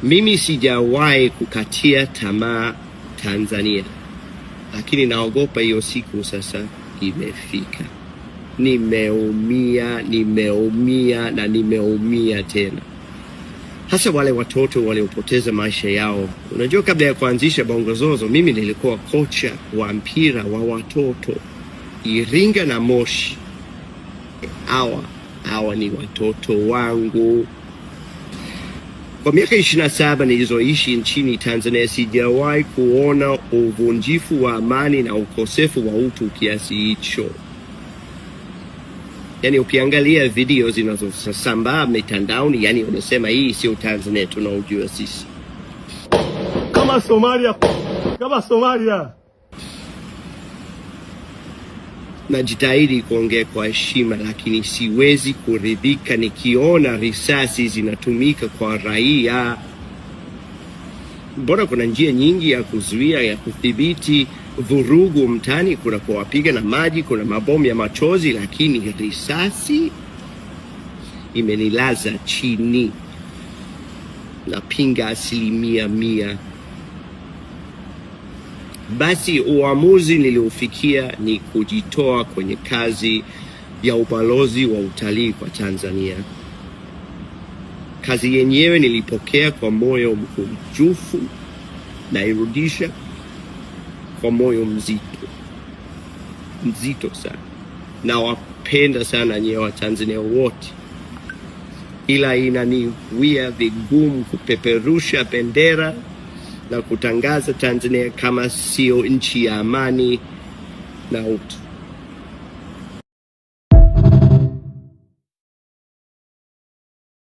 Mimi sijawahi kukatia tamaa Tanzania, lakini naogopa hiyo siku sasa imefika. Nimeumia, nimeumia na nimeumia tena, hasa wale watoto waliopoteza maisha yao. Unajua, kabla ya kuanzisha Bongozozo, mimi nilikuwa kocha wa mpira wa watoto Iringa na Moshi. Hawa ni watoto wangu. Kwa miaka 27 nilizoishi nchini Tanzania sijawahi kuona uvunjifu wa amani na ukosefu wa utu kiasi hicho. Yani ukiangalia video zinazosambaa mitandaoni, yani unasema hii sio Tanzania tunaojua sisi. Kama Somalia, kama Somalia. Najitahidi kuongea kwa heshima, lakini siwezi kuridhika nikiona risasi zinatumika kwa raia. Mbona kuna njia nyingi ya kuzuia, ya kudhibiti vurugu mtaani? Kuna kuwapiga na maji, kuna mabomu ya machozi, lakini risasi imenilaza chini. Napinga 100%. Basi uamuzi niliofikia ni kujitoa kwenye kazi ya ubalozi wa utalii kwa Tanzania. Kazi yenyewe nilipokea kwa moyo mkunjufu, nairudisha kwa moyo mzito, mzito sana. Nawapenda sana nyewe wa Tanzania wote, ila inaniwia vigumu kupeperusha bendera na kutangaza Tanzania kama sio nchi ya amani na utu.